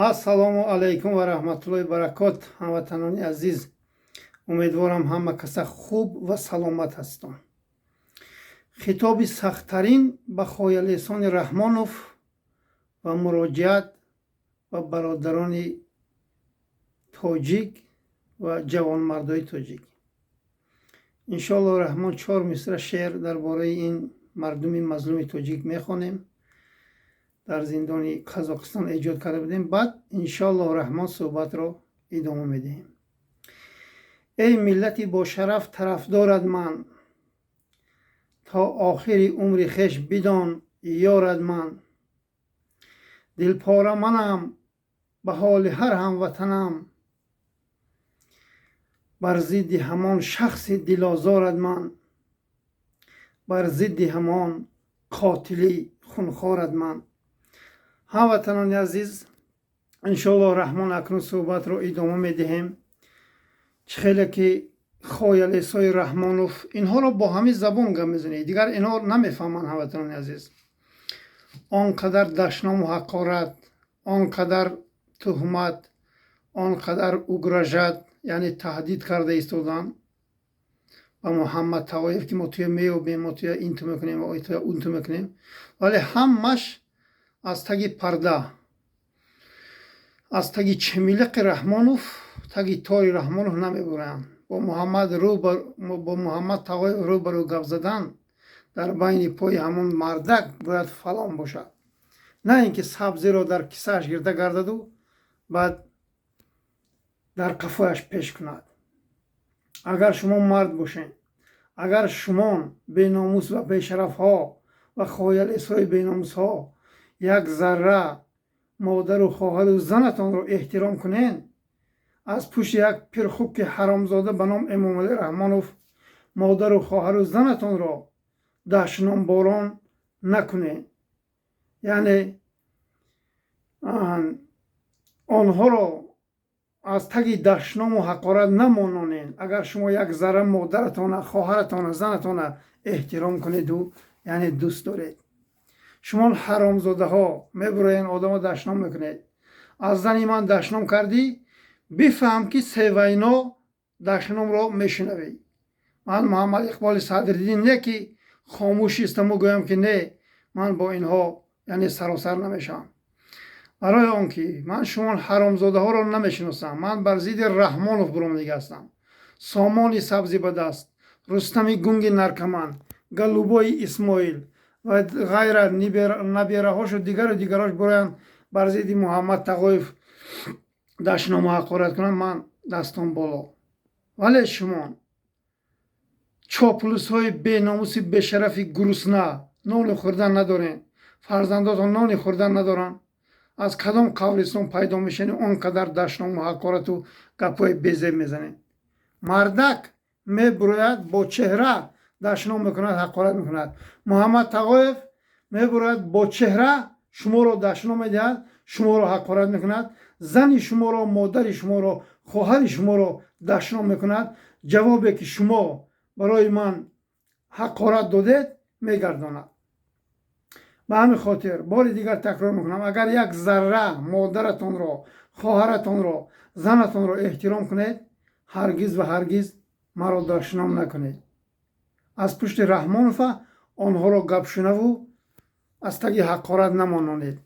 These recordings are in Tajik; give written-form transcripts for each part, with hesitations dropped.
Ассалому алайкум ва раҳматуллоҳи баракот, ҳамватанони азиз. Умедворам, ҳама каса хуб ва саломат ҳастон. Хитоби сахттарин ба хоялесони Раҳмонов ва муроҷиат ба бародарони тоҷик ва ҷавонмардои тоҷик. Иншоалло Раҳмон, чор мисра шеър дар бораи ин мардуми мазлуми тоҷик мехонем, дар зиндони Қазоқистон эҷод карда будем. Баъд, иншоаллоҳ Раҳмон, суҳбатро идома медиҳем. Эй миллати бошараф, тарафдорат ман, то охири умри хеш бидон, ёрат ман. Дилпора манам ба ҳоли ҳар ҳамватанам, бар зидди ҳамон шахси дилозорат ман, бар зидди ҳамон қотили хунхорат ман. Ҳамватанони азиз, иншоаллоҳ Раҳмон, акнун суҳбатро идома медиҳем. Чӣ хеле ки хоялесои Раҳмонов инҳоро бо ҳамин забон гап мезанед, дигар инҳо намефаҳманд. Ҳамватанони азиз, он қадар дашному ҳақорат, он қадар туҳмат, он қадар угрожать, яъне таҳдид карда истоданд ба Муҳаммад Тағоев, ки мо туя меёбем, мо туя инту мекунем, туя унту мекунем, вале ҳамаш аз таги парда, аз таги чемилиқи Раҳмонов, таги тори Раҳмонов намебуранд. Бо Муҳаммад Тағоев рӯ ба рӯ гап задан дар байни пои ҳамон мардак бояд фалон бошад, на ин ки сабзиро дар кисааш гирда гардаду баъд дар қафояш пеш кунад. Агар шумо мард бошед, агар шумон беномус ва бешарафҳо ва хоялесҳои беномусҳо як зарра модару хоҳару занатонро эҳтиром кунед, аз пушти як пирхуки ҳаромзода ба ном Эмомалӣ Раҳмонов модару хоҳару занатонро дашномборон накунед, яъне онҳоро аз таги дашному ҳақорат намононед. Агар шумо як зарра модаратона, хоҳаратона, занатона эҳтиром кунеду, яъне дӯст доред, шумо ҳаромзодаҳо мебуроен, одамо дашном мекунед. Аз зани ман дашном кардӣ, бифаҳм, ки севайно дашномро мешунавӣ. Ман Муҳаммад Иқболи Садриддин не, ки хомӯш истаму гӯям, ки не, ман бо инҳо, яъне, саросар намешавам, барои он ки ман шумо ҳаромзодаҳоро намешиносам. Ман бар зидди Раҳмонов буромадига ҳастам. Сомони сабзи ба даст, Рустами гунги наркоман, Галубои Исмоил ва ғайра, набераҳошу дигару дигарош буроянд, бар зидди Муҳаммад Тағоев дашному ҳақорат кунанд, ман дастон боло. Вале шумо чоплусҳои беномуси, бешарафи гурусна, нони хӯрдан надоред, фарзандотон нони хӯрдан надоранд, аз кадом қабристон пайдо мешавед, он қадар дашному ҳақорату гапҳои безеб мезанед? Мардак мебурояд, бо чеҳра дашном мекунад, ҳақорат мекунад. Муҳаммад Тағоев мебурояд, бо чеҳра шуморо дашном медиҳад, шуморо ҳақорат мекунад, зани шуморо, модари шуморо, хоҳари шуморо дашном мекунад. Ҷавобе ки шумо барои ман ҳақорат додед, мегардонад. Ба ҳамин хотир бори дигар такрор мекунам: агар як зарра модаратонро, хоҳаратонро, занатонро эҳтиром кунед, ҳаргиз ва ҳаргиз маро дашном накунед. Аз пушти Раҳмонова онҳоро гапшунаву аз таги ҳақорат намононед.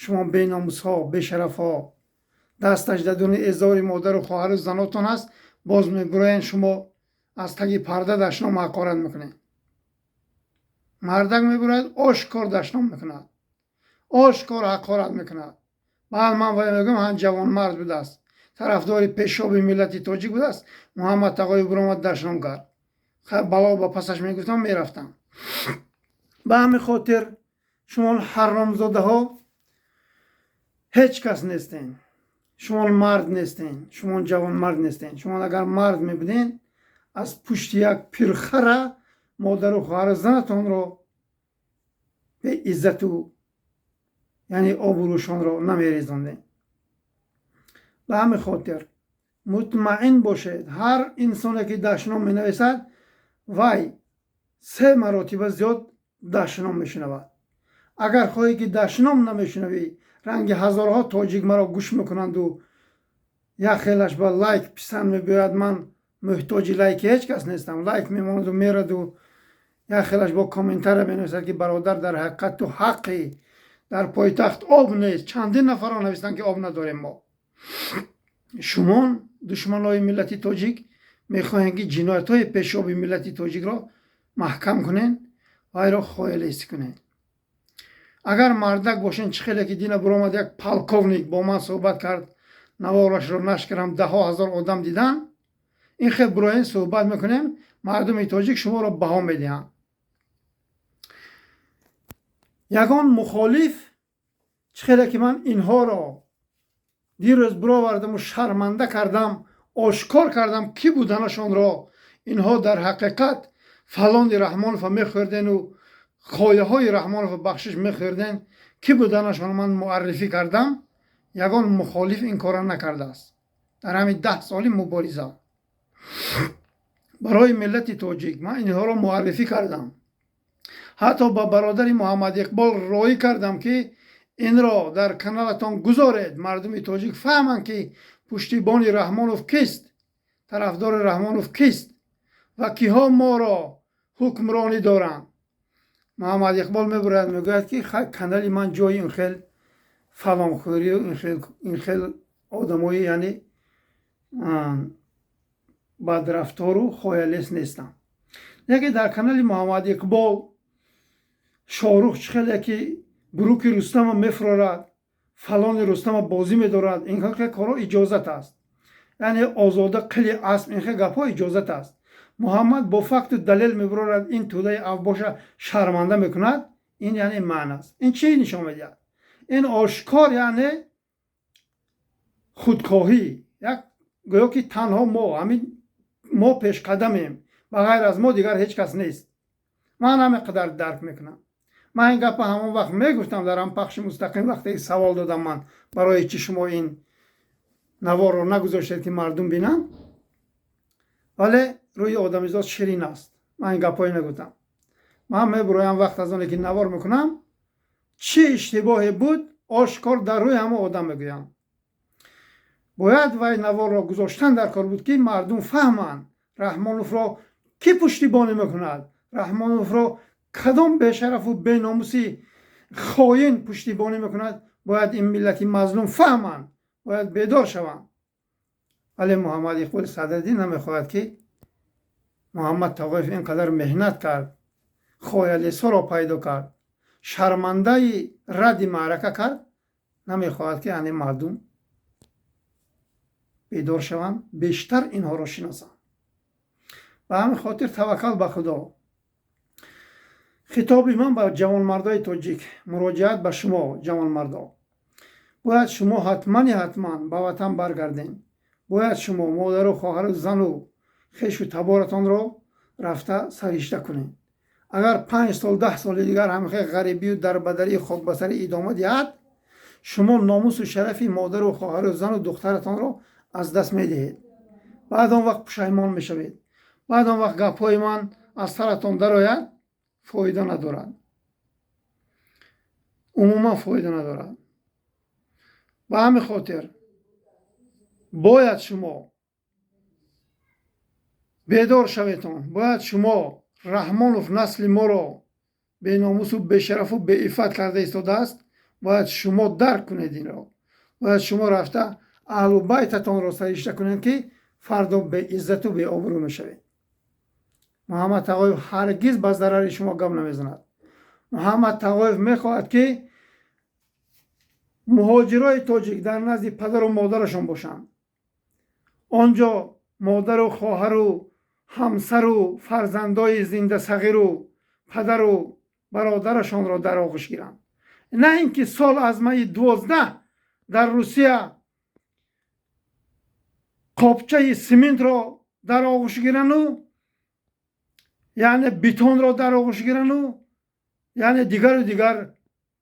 Шумо беномусҳо, бешарафҳо, дасташ дадуни эзори модару хоҳару занотон аст, боз мебуроен, шумо аз таги парда дашном ҳақорат мекунед. Мардак мебурояд, ошкор дашном мекунад, ошкор ҳақорат мекунад. Баъд ман вай мегӯям, ҳан ҷавонмард будааст, тарафдори пешоби миллати тоҷик будааст. Муҳаммад Тағоев буромад, дашном кард, бало ба пасаш мегуфтам, мерафтам. Ба ҳамин хотир шумо ҳаромзодаҳо ҳеҷ кас нестен. Шумо мард нестен, шумо ҷавонмард нестен. Шумо агар мард мебуден, аз пушти як пирхара модару хоҳару занатонро беиззату, яъне, обрӯшонро намерезондем. Ба ҳамин хотир мутмаин бошед, ҳар инсоне ки дашном менависад, вай се маротиба зиёд дашном мешунавад. Агар хоҳӣ, ки дашном намешунавӣ. Ранги ҳазорҳо тоҷик маро гӯш мекунанду як хелаш ба лайк писанд мебиёяд. Ман муҳтоҷи лайки ҳеҷ кас нестам. Лайк мемонаду мераду, як хелаш бо комментария менависад, ки бародар, дар ҳақиқат ту ҳаққӣ, дар пойтахт об нест. Чандин нафарро навистанд, ки об надорем мо. Шумон, душманои миллати тоҷик, мехоҳем, ки ҷиноятҳои пешоби миллати тоҷикро маҳкам кунен, вайро хоялесӣ кунен. Агар мардак бошен, чӣ хеле ки дина буромад, як полковник бо ман суҳбат кард, наворашро нашр кардам, даҳҳо ҳазор одам дидан. Ин хел буроен, суҳбат мекунем, мардуми тоҷик шуморо баҳо медиҳанд. Ягон мухолиф, чӣ хеле ки ман инҳоро дирӯз буровардаму шарманда кардам, ошкор кардам, кӣ буданашонро. Инҳо дар ҳақиқат фалони Раҳмонова мехӯрдену хояҳои Раҳмонова бахшиш мехӯрден. Кӣ буданашонро ман муаррифӣ кардам. Ягон мухолиф ин корро накардааст дар ҳамин 10 соли мубориза барои миллати тоҷик. Ман инҳоро муаррифӣ кардам, ҳатто ба бародари Муҳаммад Иқбол роӣ кардам, ки инро дар каналатон гузоред, мардуми тоҷик фаҳманд, ки пуштибони Раҳмонов кист, тарафдори Раҳмонов кист ва киҳо моро ҳукмронӣ доранд. Муҳаммад Иқбол мебурад, мегӯяд, ки канали ман ҷои ин хел фалонхӯрию ин хел одамои, яъне бадрафтору хоялес нестам. Лекин дар канали Муҳаммад Иқбол Шорух чӣ хеле ки буруки Рустама мефурорад, фалони Рустама бозӣ медорад, ин хел корҳо иҷозат аст, яъне озода қили асп, ин хел гапҳо иҷозат аст. Муҳаммад бо факту далел мебурорад, ин тӯдаи авбоша шарманда мекунад. Ин яъне маъна аст. Ин чӣ нишон медиҳад? Ин ошкор, яъне худхоҳӣ, як гӯё ки танҳо мо, ҳамин мо пешқадамем, ба ғайр аз мо дигар ҳеҷ кас нест. Ман ҳамин қадар дарк мекунам. Ман ин гапа ҳамон вақт мегуфтам дар ҳам пахши мустақим, вақте савол додам ман: барои чӣ шумо ин наворро нагузоштед, ки мардум бинанд? Вале рӯи одамизод ширин аст. Ман ин гапҳое нагуфтам. Ман мебуроям, вақт аз оне ки навор мекунам, чӣ иштибоҳе буд, ошкор дар рӯи ҳамон одам мегӯям. Бояд вай наворро гузоштан дар кор буд, ки мардум фаҳманд, Раҳмоновро кӣ пуштибонӣ мекунад, Раҳмоновро кадом бешарафу беномуси хоин пуштибонӣ мекунад. Бояд ин миллати мазлум фаҳманд, бояд бедор шаванд. Вале Муҳаммад Иқболи Садриддин намехоҳад, ки Муҳаммад Тоғоев ин қадар меҳнат кард, хоялесҳоро пайдо кард, шармандаи радди маърака кард. Намехоҳад, ки ани мардум бедор шаванд, бештар инҳоро шиносанд. Ба ҳамин хотир таваккал ба Худо. Хитоби ман ба ҷавонмардои тоҷик, муроҷиат ба шумо, ҷавонмардо: бояд шумо ҳатмани ҳатман ба ватан баргардем. Бояд шумо модару хоҳару зану хешу таборатонро рафта саришта кунед. Агар 5 сол, 10 соли дигар ҳамихел ғарибию дарбадарии хокбасарӣ идома диҳад, шумо номусу шарафи модару хоҳару зану духтаратонро аз даст медиҳед. Баъд он вақт пушаймон мешавед. Баъд он вақт гапҳои ман аз саратон дарояд, фоида надорад, умуман фоида надорад. Ба ҳамин хотир бояд шумо бедор шаветон. Бояд шумо, Раҳмонов насли моро беномусу бешарафу беиффат карда истодааст, бояд шумо дарк кунед инро. Бояд шумо рафта аҳлу байтатонро саришта кунед, ки фардо беиззату беобрӯ мешавед. Муҳаммад Тағоев ҳаргиз ба зарари шумо гап намезанад. Муҳаммад Тағоев мехоҳад, ки муҳоҷирои тоҷик дар назди падару модарашон бошанд, он ҷо модару хоҳару ҳамсару фарзандои зиндасағиру падару бародарашонро дар оғӯш гиранд, на ин ки сол аз майи 12 дар Русия қопчаи симентро дар оғӯш гирану, яъне бетонро дар оғӯш гирану, яъне дигару дигар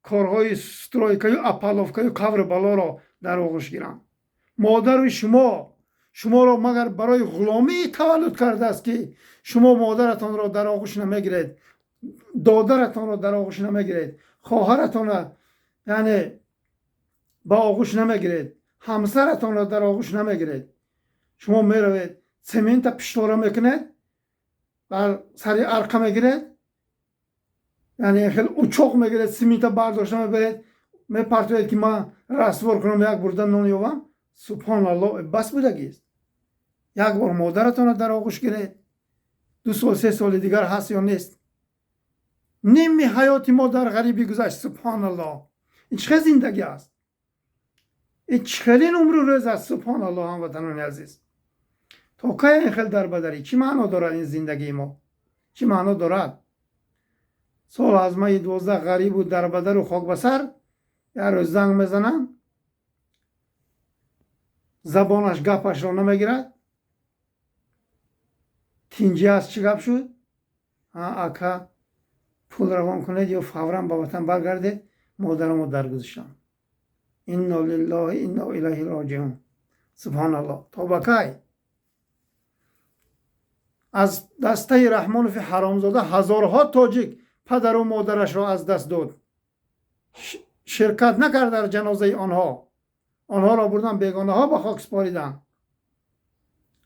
корҳои стройкаю опалубкаю қаври балоро дар оғӯш гиранд. Модари шумо шуморо магар барои ғуломӣ таваллуд кардааст, ки шумо модаратонро дар оғӯш намегиред, додаратонро дар оғӯш намегиред, хоҳаратонро яъне Ба оғӯш намегиред, ҳамсаратонро дар оғӯш намегиред. Шумо меравед, цемента пиштора мекунед, бар сари арқа мегиред, яъне хел учоқ мегиред, цемента бардошта мебаред, мепартоед, ки ман раствор кунам, як бурда нон ёвам. Субҳоналло, бас будагист. Як бор модаратонро дар оғӯш гиред. 2 сол, 3 соли дигар ҳаст ё нест? Ними ҳаёти мо дар ғарибӣ гузашт. Субҳоналло, ин чӣ хел зиндагӣ аст? Ин чӣ хелин умру рӯз аст? Субҳоналло, ҳамватанони азиз, то кай ин хел дарбадарӣ? Чӣ маъно дорад ин зиндагии мо? Чӣ маъно дорад? Сол аз маи 12 ғарибу дарбадару хокбасар. Як рӯз занг мезананд, забонаш гапашро намегирад. Тинҷӣ аст, чӣ гап шуд? Ака, пул равон кунед ё фавран ба ватан баргардед, модарамо даргузиштам. Инно лиллоҳи инно илайҳи роҷиун. Субҳоналло, то ба кай? Аз дастаи Раҳмонови ҳаромзода ҳазорҳо тоҷик падару модарашро аз даст дод. Ширкат накард дар ҷанозаи онҳо. Онҳоро бурдан, бегонаҳо ба хок супориданд.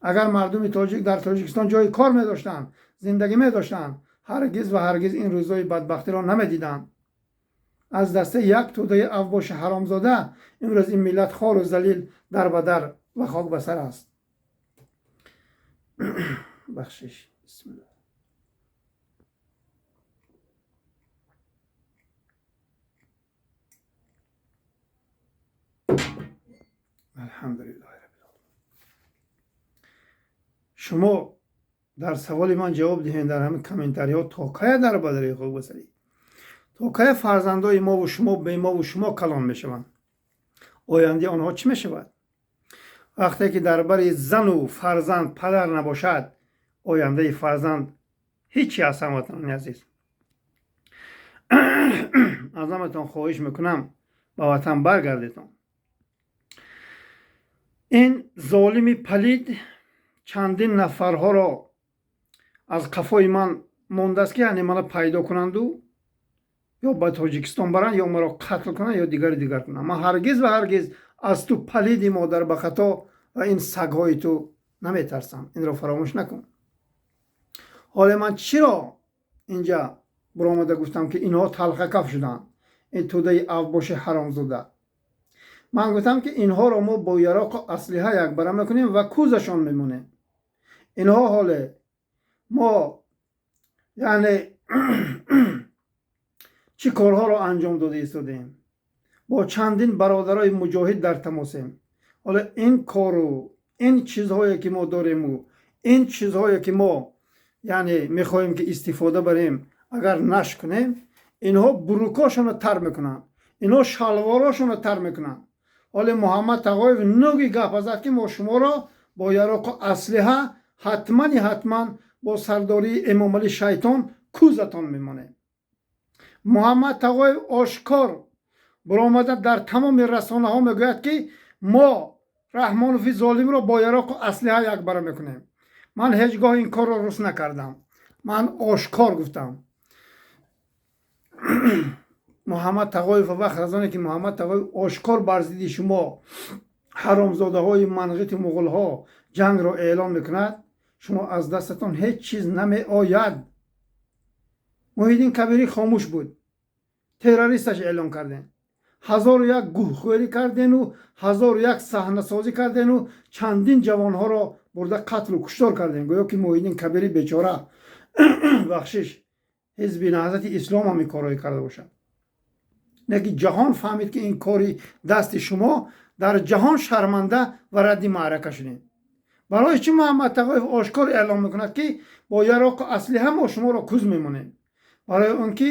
Агар мардуми тоҷик дар Тоҷикистон ҷои кор медоштанд, зиндагӣ медоштанд, ҳаргиз ва ҳаргиз ин рӯзҳои бадбахтиро намедиданд. Аз дастаи як тӯдаи авбоши ҳаромзода имрӯз ин миллат хору залил, дарбадар ва хок ба сар аст. Бахшиш, бисмилла. Алҳамдулиллаҳи раббил оламин. Шумо дар саволи ман ҷавоб диҳед дар ҳамин комментариҳо: то кая дар бадари хок ба сарӣ? То кая фарзандои мову шумо бемову шумо калон мешаванд? Ояндаи онҳо чӣ мешавад? Вақте ки дар бари зану фарзанд падар набошад, ояндаи фарзанд ҳичи аст. Ҳамватанони азиз, аз ҳаматон хоҳиш мекунам, ба ватан баргардетон. Ин золими палид чандин нафарҳоро аз қафои ман мондааст, ки яъне мана пайдо кунанду ё ба Тоҷикистон баранд, ё маро қатл кунанд, ё дигари дигар кунанд. Ман ҳаргиз ва ҳаргиз аз ту, палиди модар ба хато, ва ин сагҳои ту наметарсам. Инро фаромӯш накун. Ҳоле ман чиро инҷа баромада гуфтам, ки инҳо талхакаф шуданд, ин тӯдаи авбоши ҳаромзода? Ман гуфтам, ки инҳоро мо бо яроқу аслиҳа якбара мекунем ва кӯзашон мемонем. Инҳо ҳоле мо яъне чӣ корҳоро анҷом дода истодем, бо чандин бародарои муҷоҳид дар тамосем. Ҳоло ин кору ин чизҳое ки мо дориму ин чизҳое ки мо яъне мехоҳем ки истифода барем, агар наш кунем, инҳо бурукошонро тар мекунанд, инҳо шалворошонро тар мекунанд. Ҳоле Муҳаммад Тағоев нуги гап зад, ки мо шуморо бо яроқу аслиҳа ҳатмани ҳатман бо сардории Эмомалӣ шайтон кӯзатон мемонем. Муҳаммад Тағоев ошкор баромада дар тамоми расонаҳо мегӯяд, ки мо Раҳмонови золимро бо яроқу аслиҳа якбара мекунем. Ман ҳеҷ гоҳ ин корро рус накардам, ман ошкор гуфтам. Муҳаммад Тағоев вақт аз оне ки Муҳаммад Тағоев ошкор бар зидди шумо, ҳаромзодаҳои манғити муғулҳо, ҷангро эълон мекунад, шумо аз дастатон ҳеҷ чиз намеояд. Муҳиддин Кабирӣ хомӯш буд, террористаш эълон кардем, 1001 гӯҳхӯрӣ кардену 1001 саҳнасозӣ кардену чандин ҷавонҳоро бурда қатлу куштор кардем. Гӯё ки Муҳиддин Кабирӣ бечора, бахшиш, ҳизби Наҳзати Ислом ҳам ин корҳое карда бошад. Лекин ҷаҳон фаҳмид, ки ин кори дасти шумо, дар ҷаҳон шарманда ва радди маърака шудем. Барои чӣ Муҳаммад Тағоев ошкор эълон мекунад, ки бо яроқу аслиҳа мо шуморо кӯз мемонем? Барои он ки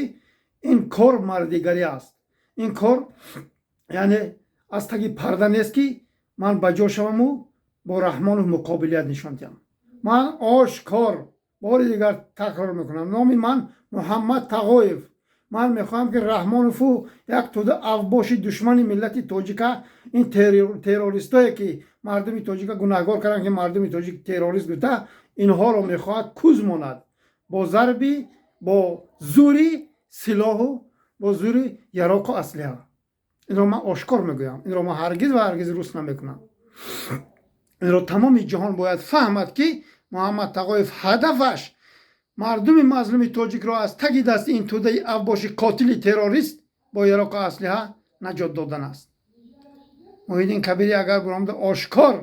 ин кор мардигарӣ аст. Ин кор яъне аз таги парда нест, ки ман ба ҷо шаваму бо Раҳмонов муқобилият нишон диҳам. Ман ошкор бори дигар такрор мекунам, номи ман Муҳаммад Тағоев. Ман мехоҳам, ки Раҳмонову як тӯда авбоши душмани миллати тоҷика, ин террористое ки мардуми тоҷика гунаҳгор карданд, ки мардуми тоҷик террорист гуфта, инҳоро мехоҳад кӯз монад бо зарби, бо зури силоҳу бо зури яроқу аслиҳа. Инро ман ошкор мегӯям, инро ман ҳаргиз ва ҳаргиз рӯст намекунам. Инро тамоми ҷаҳон бояд фаҳмад, ки Муҳаммад Тағоев ҳадафаш мардуми мазлуми тоҷикро аз таги дасти ин тӯдаи авбоши қотили террорист бо яроқу аслиҳа наҷот додан аст. Муҳиддин Кабирӣ агар баромада ошкор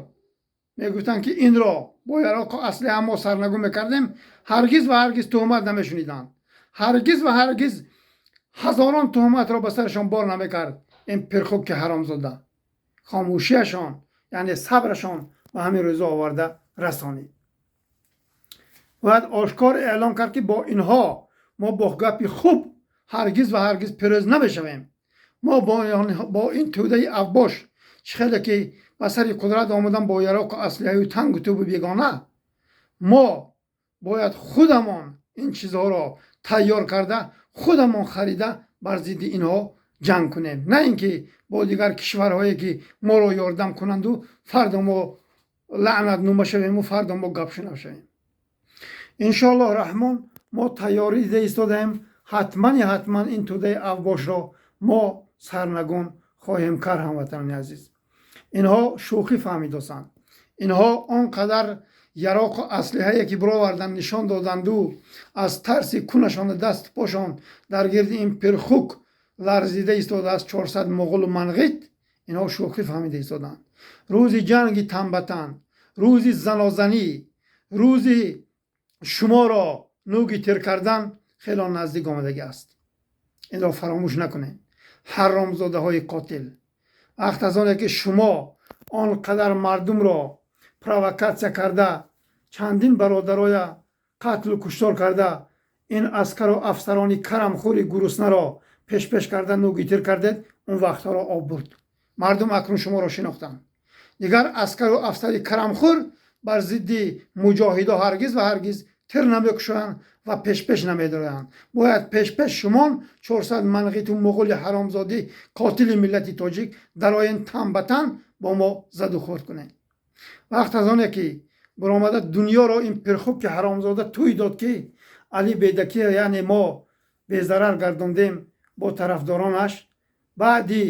мегуфтанд, ки инро бо яроқу аслиҳа мо сарнагун мекардем, ҳаргиз ва ҳаргиз туҳмат намешуниданд, ҳаргиз ва ҳаргиз ҳазорон туҳматро ба сарашон бор намекард ин пирхуки ҳаромзода. Хомӯшиашон, яъне сабрашон, ба ҳамин рӯза оварда расонид. Бояд ошкор эълон кард, ки бо инҳо мо бо гапи хуб ҳаргиз ва ҳаргиз пирӯз намешавем. Мо бо ин тӯдаи авбош, чӣ хеле ки ба сари қудрат омадан бо яроқу аслиҳаю тангу тӯбу бегона, мо бояд худамон ин чизҳоро тайёр карда, худамон харида, бар зидди инҳо ҷанг кунем, на ин ки бо дигар кишварҳое ки моро ёрдам кунанду фардо мо лаънатнума шавему фардо мо гапшунав шавем. Иншоаллоҳ раҳмон, мо тайёрӣ дида истодаем. Ҳатмани ҳатман ин тӯдаи авбошро мо сарнагун хоҳем кард. Ҳамватанони азиз, инҳо шӯхӣ фаҳмидосанд. Инҳо он қадар яроқу аслиҳае ки бировардан, нишон доданду, аз тарси кунашону дасту пошон дар гирди ин пирхук ларзида истодааст 400 муғулу манғит. Инҳо шӯхӣ фаҳмида истоданд. Рӯзи ҷанги танбатан, рӯзи занозанӣ, рӯзи шуморо нӯги тир кардан хело наздик омадагӣ аст. Инро фаромӯш накунед, ҳаромзодаҳои қотил. Вақт аз оне ки шумо он қадар мардумро провокатсия карда, чандин бародароя қатлу куштор карда, ин аскару афсарони карамхӯри гуруснаро пешпеш карда, нӯги тир кардед, он вақтҳоро об бурд. Мардум акнун шуморо шинохтанд. Дигар аскару афсари карамхӯр бар зидди муҷоҳидо ҳаргиз ва ҳаргиз тир намекушоянд ва пешпеш намедоранд. Бояд пешпеш шумон, 400 манғиту муғули ҳаромзодӣ, қотили миллати тоҷик, дароен, тан ба тан бо мо задухӯрд кунед. Вақт аз оне ки баромада дунёро ин пирхуки ҳаромзода тӯй дод, ки Али Бедакӣ, яъне мо безарар гардондем бо тарафдоронаш, баъди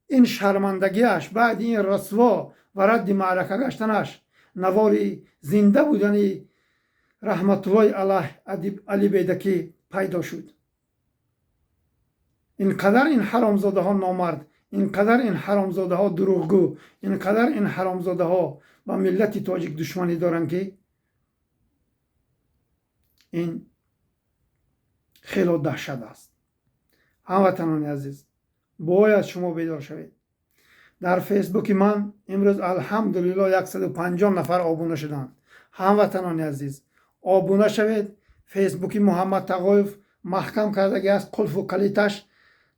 ин шармандагиаш, баъди ин расво ва радди маърака гаштанаш, навори зинда будани раҳматуллоҳи алайҳ Али Бедакӣ пайдо шуд. Ин қадар ин ҳаромзодаҳо номард, ин қадар ин ҳаромзодаҳо дурӯғгӯ, ин қадар ин ҳаромзодаҳо ба миллати тоҷик душманӣ доранд, ки ин хело даҳшат аст. Ҳамватанони азиз, бояд шумо бедор шавед. Дар Фейсбуки ман имрӯз, алҳамдулилло, 150 нафар обуна шуданд. Ҳамватанони азиз, обуна шавед. Фейсбуки Муҳаммад Тағоев маҳкам кардагӣ аст, қулфу калиташ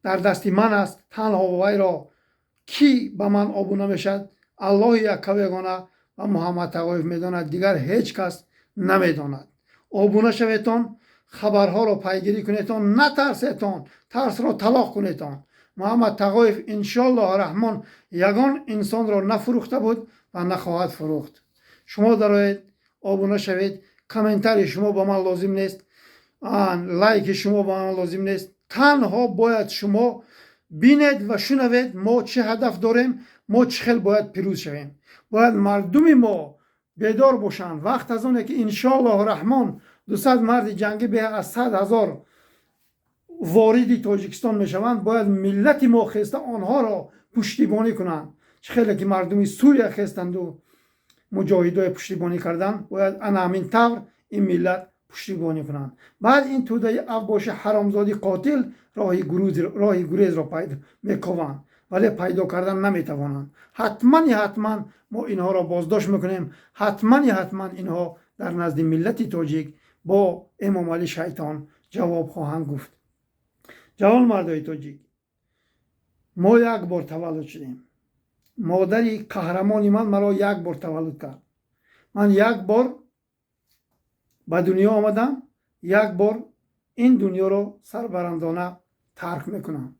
дар дасти ман аст. Танҳо вайро кӣ ба ман обуна мешавад, Аллоҳи яккаву ягона ва Муҳаммад Тағоев медонад, дигар ҳеҷ кас намедонад. Обуна шаветон, хабарҳоро пайгирӣ кунедтон, натарсетон, тарсро талоқ кунедтон. Муҳаммад Тағоев, иншоаллоҳ раҳмон, ягон инсонро нафурӯхта буд ва нахоҳад фурӯхт. Шумо дароед, обуна шавед. Комментарии шумо ба ман лозим нест, лайки шумо ба ман лозим нест. Танҳо бояд шумо бинед ва шунавед, мо чӣ ҳадаф дорем, мо чӣ хел бояд пирӯз шавем. Бояд мардуми мо бедор бошанд. Вақт аз оне ки, иншоаллоҳу раҳмон, 200 марди ҷангӣ беҳ аз 100 000 вориди Тоҷикистон мешаванд, бояд миллати мо хеста онҳоро пуштибонӣ кунанд. Чӣ хеле ки мардуми Сурия хестанду муҷоҳидое пуштибонӣ карданд, бояд ана ҳамин тавр ин миллат пуштибонӣ кунанд. Баъд ин тӯдаи авбоши ҳаромзоди қотил роҳи гурезро мекованд, вале пайдо кардан наметавонанд. Ҳатмани ҳатман мо инҳоро боздошт мекунем. Ҳатмани ҳатман инҳо дар назди миллати тоҷик бо Эмомалӣ шайтон ҷавоб хоҳанд гуфт. Ҷавонмардои тоҷик, мо як бор таваллуд шудем. Модари қаҳрамони ман маро як бор таваллуд кард. Ман як бор ба дунё омадам, як бор ин дунёро сарбарандона тарк мекунам.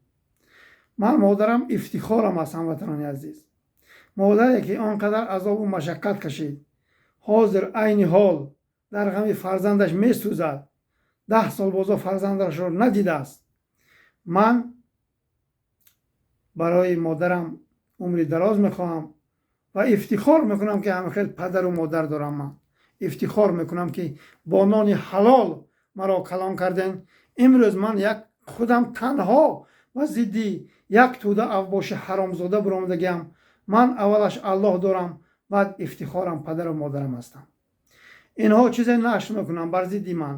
Ман модарам ифтихорам аст. Ҳамватанони азиз, модаре ки он қадар азобу машаққат кашид, ҳозир, айни ҳол дар ғами фарзандаш месӯзад, 10 сол бозо фарзандашро надидааст. Ман Барои модарам умри дароз мехоҳам ва ифтихор мекунам, ки ҳамихел падару модар дорам. Ман ифтихор мекунам, ки бо нони ҳалол маро калон кардем. Имрӯз ман як худам танҳо ва зидди як тӯда авбоши ҳаромзода биромадагиам. Ман аввалаш Аллоҳ дорам, баъд ифтихорам падару модарам ҳастам. Инҳо чизе нашр мекунанд бар зидди ман,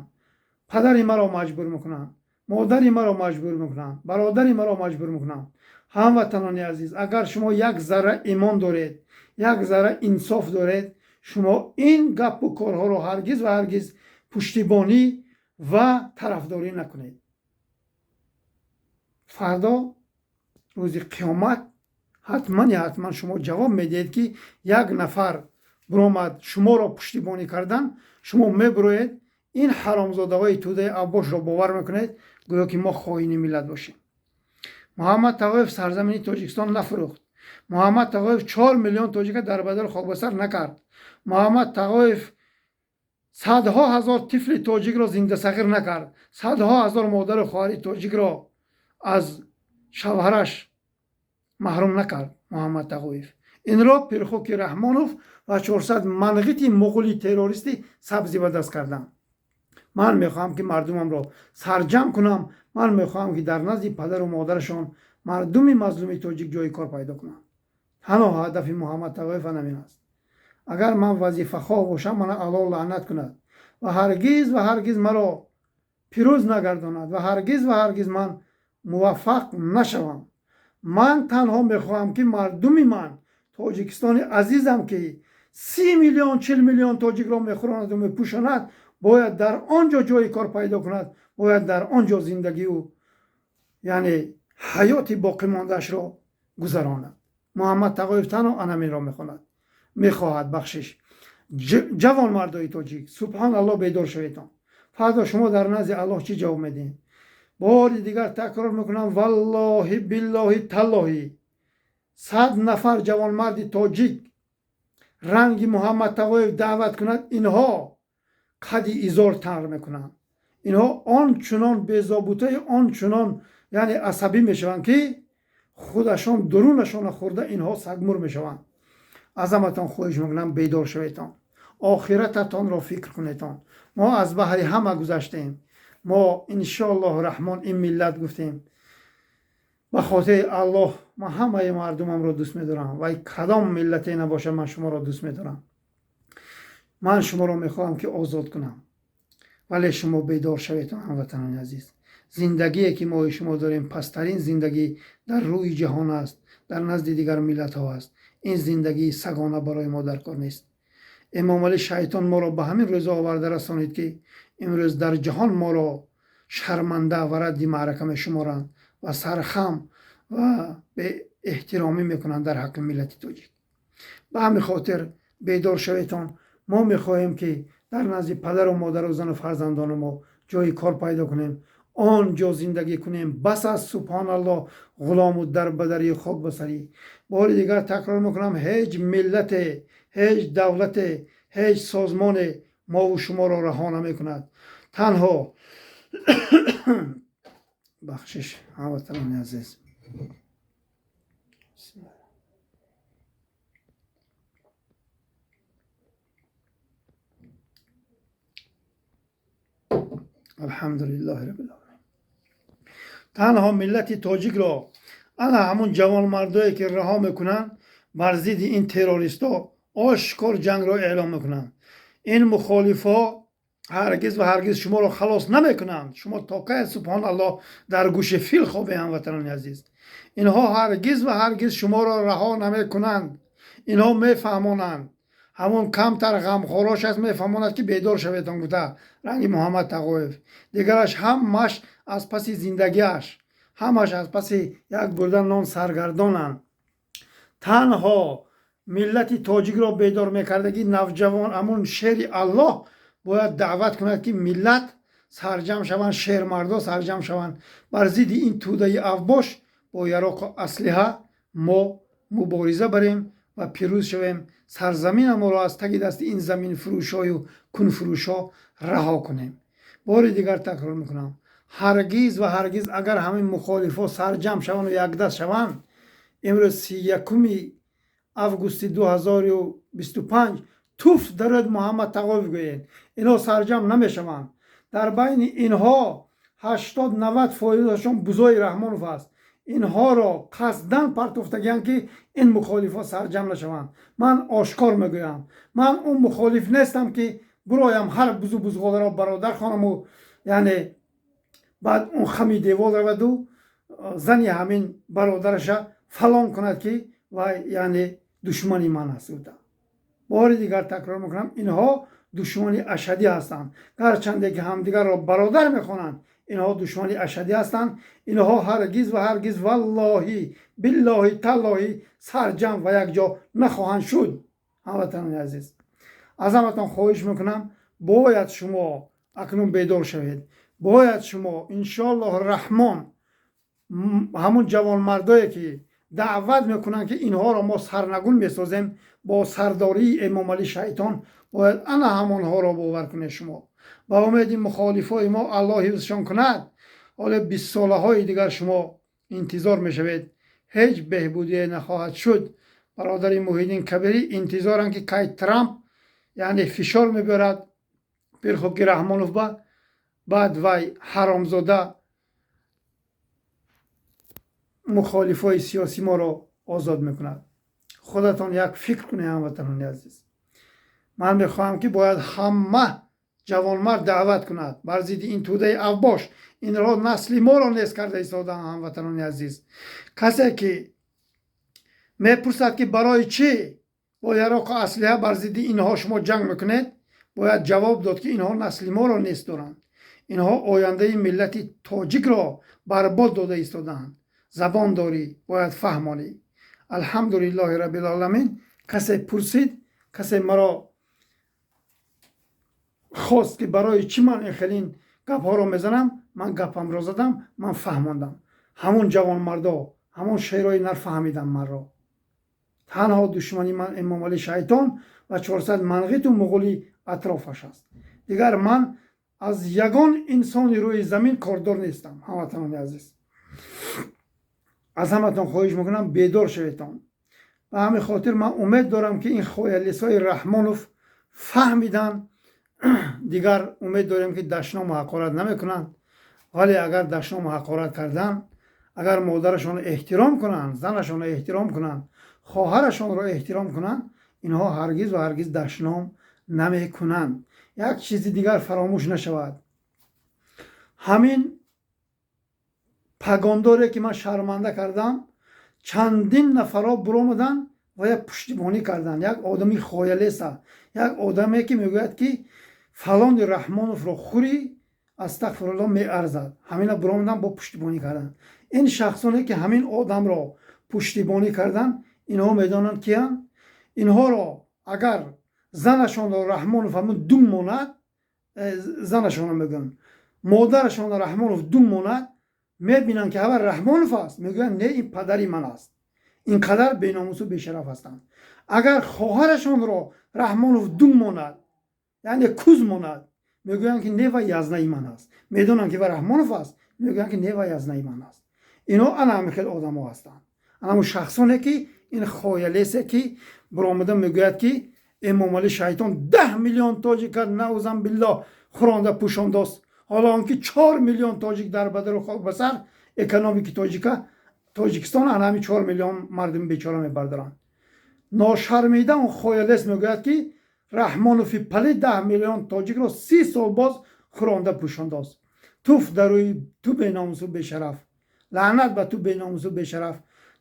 падари маро маҷбур мекунанд, модари маро маҷбур мекунанд, бародари маро маҷбур мекунанд. Ҳамватанони азиз, агар шумо як зарра имон доред, як зарра инсоф доред, шумо ин гапу корҳоро ҳаргиз ва ҳаргиз пуштибонӣ ва тарафдорӣ накунед. Фардо рӯзи қиёмат ҳатман ҳатман шумо ҷавоб медиҳед, ки як нафар биромад шуморо пуштибонӣ кардан, шумо мебироед ин ҳаромзодаҳои тӯдаи авбошро бовар мекунед, гӯё ки мо хоини миллат бошем. Муҳаммад Тағоев сарзамини Тоҷикистон нафурӯхт. Муҳаммад Тағоев 4 миллион тоҷика дар бадал хокбасар накард. Муҳаммад Тағоев садҳо ҳазор тифли тоҷикро зиндасағир накард, садҳо ҳазор модару хоҳари тоҷикро аз шавҳараш маҳрум накард Муҳаммад Тағоев. Инро Пирхуки Раҳмонов ва 400 манғити муғули террористӣ сабзӣ ба даст карданд. Ман мехоҳам, ки мардумамро сарҷамъ кунам. Ман мехоҳам, ки дар назди падару модарашон мардуми мазлуми тоҷик ҷои кор пайдо кунанд. Танҳо ҳадафи Муҳаммад Тағоев ҳамин аст. Агар ман вазифахоҳ бошам, мана Аллоҳ лаънат кунад ва ҳаргиз ва ҳаргиз маро пирӯз нагардонад ва ҳаргиз ва ҳаргиз ман муваффақ нашавам. Ман танҳо мехоҳам, ки мардуми ман, Тоҷикистони азизам, ки 30 миллион 40 миллион тоҷикро мехӯронаду мепӯшонад, бояд дар он ҷо ҷои кор пайдо кунад, бояд дар он ҷо зиндагию яъне ҳаёти боқимондаашро гузаронад. Муҳаммад Тағоев танҳо анаминро мехонад, мехоҳад. Бахшиш, ҷавонмардои тоҷик, субҳоналлоҳ, бедор шаведон. Фардо шумо дар назди Аллоҳ чӣ ҷавоб медиҳед? Бори дигар такрор мекунам, валлоҳи биллоҳи таллоҳи, 100 нафар ҷавонмарди тоҷик ранги Муҳаммад Тағоев даъват кунад, инҳо қади изор танр мекунанд. Инҳо он чунон безобутаи, он чунон яъне асабӣ мешаванд, ки худашон дурунашонро хӯрда инҳо сагмур мешаванд. Аз ҳаматон хоҳиш мекунам, бедор шаведон, охирататонро фикр кунедон. Мо аз баҳри ҳама гузаштем. Мо иншоаллоҳ раҳмон ин миллат гуфтем. Ба хотири Аллоҳ ман ҳамаи мардумамро дӯст медорам ва кадом миллате набошад, ман шуморо дӯст медорам. Ман шуморо мехоҳам, ки озод кунам, вале шумо бедор шавед, ҳамватанони азиз. Зиндагие ки мои шумо дорем пасттарин зиндагӣ дар рӯи ҷаҳон аст, дар назди дигар миллатҳо аст. Ин зиндагии сагона барои мо дар кор нест. Эмомалӣ шайтон моро ба ҳамин рӯза оварда расонид, ки имрӯз дар ҷаҳон моро шарманда ва радди маърака мешуморанд ва сархам ва беэҳтиромӣ мекунанд дар ҳаққи миллати тоҷик. Ба ҳамин хотир бедор шаветон. Мо мехоҳем, ки дар назди падару модару зану фарзандони мо ҷои кор пайдо кунем, он ҷо зиндагӣ кунем. Бас аст, субҳоналлоҳ, ғулому дарбадарию хок ба сарӣ. Бори дигар такрор мекунам, ҳеҷ миллате, ҳеҷ давлате, ҳеҷ созмоне мову шуморо раҳо намекунад. Танҳо бахшиш, ҳамватанони азиз. Алҳамдулиллаҳи раббил оламин. Танҳо миллати тоҷикро ана ҳамун ҷавонмардое, ки раҳо мекунанд, бар зидди ин террористҳо ошкор ҷангро эълон мекунанд. Ин мухолифҳо ҳаргиз ва ҳаргиз шуморо халос намекунанд. Шумо то кай, субҳоналлоҳ, дар гӯши фил хобе, ҳамватанони азиз? Инҳо ҳаргиз ва ҳаргиз шуморо раҳо намекунанд. Инҳо мефаҳмонанд, ҳамон камтар ғамхорош аст, мефаҳмонад, ки бедор шаветон гуфта ранги Муҳаммад Тағоев. Дигараш ҳамаш аз паси зиндагиаш, ҳамаш аз паси як бурда нон саргардонанд. Танҳо миллати тоҷикро бедор мекардагӣ навҷавон, ҳамун шери Аллоҳ бояд даъват кунад, ки миллат сарҷамъ шаванд, шермардо сарҷамъ шаванд бар зидди ин тӯдаи авбош бо яроқу аслиҳа мо мубориза барем ва пирӯз шавем, сарзаминамонро аз таги дасти ин заминфурӯшою кунфурӯшҳо раҳо кунем. Бори дигар такрор мекунам, ҳаргиз ва ҳаргиз агар ҳамин мухолифҳо сарҷамъ шаванду якдаст шаванд, Имрӯз 31 августи 2025. Туф дар рӯи Муҳаммад Тағоев гӯед, инҳо сарҷамъ намешаванд. Дар байни инҳо 80-90 фоизашон бузои Раҳмонов аст. Инҳоро қасдан партофтагианд, ки ин мухолифҳо сарҷамъ нашаванд. Ман ошкор мегӯям, ман он мухолиф нестам, ки буроям, ҳар бузу бузғоларо бародар хонаму, яъне баъд он хами девол раваду зани ҳамин бародараша фалон кунад, ки вай, яъне, душмани ман аст. Бори дигар такрор мекунам, инҳо душмани ашадӣ ҳастанд. Гарчанде ки ҳамдигарро бародар мехонанд, инҳо душмани ашадӣ ҳастанд. Инҳо ҳаргиз ва ҳаргиз, валлоҳи, биллоҳи, таллоҳи, сарҷамъ ва якҷо нахоҳанд шуд. Ҳамватанони азиз, аз ҳаматон хоҳиш мекунам, бояд шумо акнун бедор шавед. Бояд шумо, иншоаллоҳ Раҳмон, ҳамун ҷавонмардое, ки даъват мекунанд, ки инҳоро мо сарнагун месозем бо сардории Эмомалӣ Шайтон, бояд ана ҳамонҳоро бовар кунед шумо. Ба умеди мухолифои мо, Аллоҳ ҳифзшон кунад. Ҳоле 20 солаҳои дигар шумо интизор мешавед, ҳеҷ беҳбудие нахоҳад шуд. Бародари Муҳиддин Кабирӣ интизоранд, ки кай Трамп, яъне, фишор мебиёрад пирхоки Раҳмонов ба баъд вай ҳаромзода мухолифои сиёсӣ моро озод мекунад. Худатон як фикр кунед, ҳамватанони азиз. Ман мехоҳам, ки бояд ҳама ҷавонмард даъват кунад бар зидди ин тӯдаи авбош. Инро насли моро нест карда истодаанд. Ҳамватанони азиз, касе ки мепурсад, ки барои чӣ бо яроқу аслиҳа бар зидди инҳо шумо ҷанг мекунед, бояд ҷавоб дод, ки инҳо насли моро нест доранд. Инҳо ояндаи миллати тоҷикро барбод дода истодаанд. Забон дорӣ, бояд фаҳмонӣ. Алҳамдулиллоҳи раббилоламин. Касе пурсид, касе маро хост, ки барои чӣ ман ин хелин гапҳоро мезанам, ман гапамро задам, ман фаҳмондам. Ҳамон ҷавонмардо, ҳамон шерои нар фаҳмидам манро. Танҳо душмани ман Эмомалӣ Шайтон ва 400 манғиту муғули атрофаш аст. Дигар ман аз ягон инсони рӯи замин кордор нестам. Ҳамватанони азиз, аз ҳаматон хоҳиш мекунам, бедор шаветон. Ба ҳамин хотир ман умед дорам, ки ин хоялисҳои Раҳмонов фаҳмиданд. Дигар умед дорем, ки дашному ҳақорат намекунанд. Вале агар дашному ҳақорат карданд, агар модарашонро эҳтиром кунанд, занашонро эҳтиром кунанд, хоҳарашонро эҳтиром кунанд, инҳо ҳаргиз ва ҳаргиз дашном намекунанд. Як чизи дигар фаромӯш нашавад. Ҳамин пагондоре, ки ман шарманда кардам, чандин нафарҳо буромаданд ва як пуштибонӣ карданд. Як одами хоялеса, як одаме, ки мегӯяд, ки фалони Раҳмоновро хӯрӣ, астағфирулло, меарзад, ҳамина буромадан, бо пуштибонӣ карданд. Ин шахсоне, ки ҳамин одамро пуштибонӣ карданд, инҳо медонанд, киянд. Инҳоро агар занашонро Раҳмонов ҳамун дум монад, занашонро мегӯям, модарашонро Раҳмонов дум монад, мебинанд, ки ҳава Раҳмонов аст, мегӯянд: «Не, ин падари ман аст». Ин қадар беномусу бешараф ҳастанд. Агар хоҳарашонро Раҳмонов дум монад, яъне куз монад, мегӯянд, ки не, ва язнаи ман аст. Медонанд, ки ва Раҳмонов аст, мегӯянд, ки не, ва язнаи ман аст. Инҳо ана ҳамин хел одамо ҳастанд. Ана шахсоне, ки ин хоялесе, ки буромада мегӯяд, ки Эмомалӣ Шайтон 10 миллион тоҷика, наузан биллоҳ, хӯронда пӯшондост, ҳоло он ки 4 миллион тоҷик дар бадару хок ба сар, экономики тоҷика Тоҷикистон ана ҳамин 4 миллион мардуми бечора мебардоранд. Ношармида он хоялес мегӯяд, ки Раҳмонови пали 10 миллион тоҷикро 30 сол боз хӯронда пӯшондост. Туф дар рӯи ту, беномусу бешараф! Лаънат ба ту, беномусу бешараф!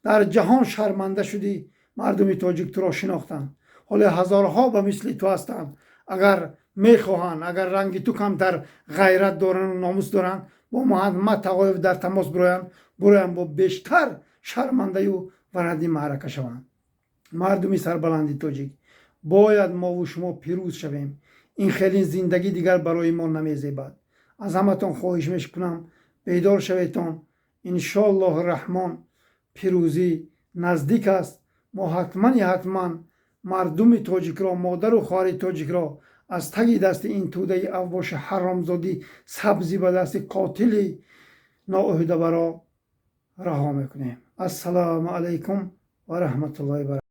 Дар ҷаҳон шарманда шудӣ, мардуми тоҷик туро шинохтанд. Ҳоле ҳазорҳо ба мисли ту ҳастанд. Агар мехоҳанд, агар ранги ту камтар ғайрат дорану номус доранд, бо Муҳаммад Тағоев дар тамос бироянд, буроянд, бо бештар шармандаю варади маърака шаванд. Мардуми сарбаланди тоҷик, бояд мову шумо пирӯз шавем. Ин хелин зиндагӣ дигар барои мо намезебад. Аз ҳаматон хоҳиш мекунам, бедор шаветон. Иншоаллоҳу Раҳмон, пирӯзӣ наздик аст. Мо ҳатмани ҳатман мардуми тоҷикро, модару хоҳари тоҷикро аз таги дасти ин тӯдаи авбоши ҳаромзодӣ, сабзӣ ба дасти қотили ноӯҳдабаро раҳо мекунем. Ассалому алайкум ва раҳматуллоҳи.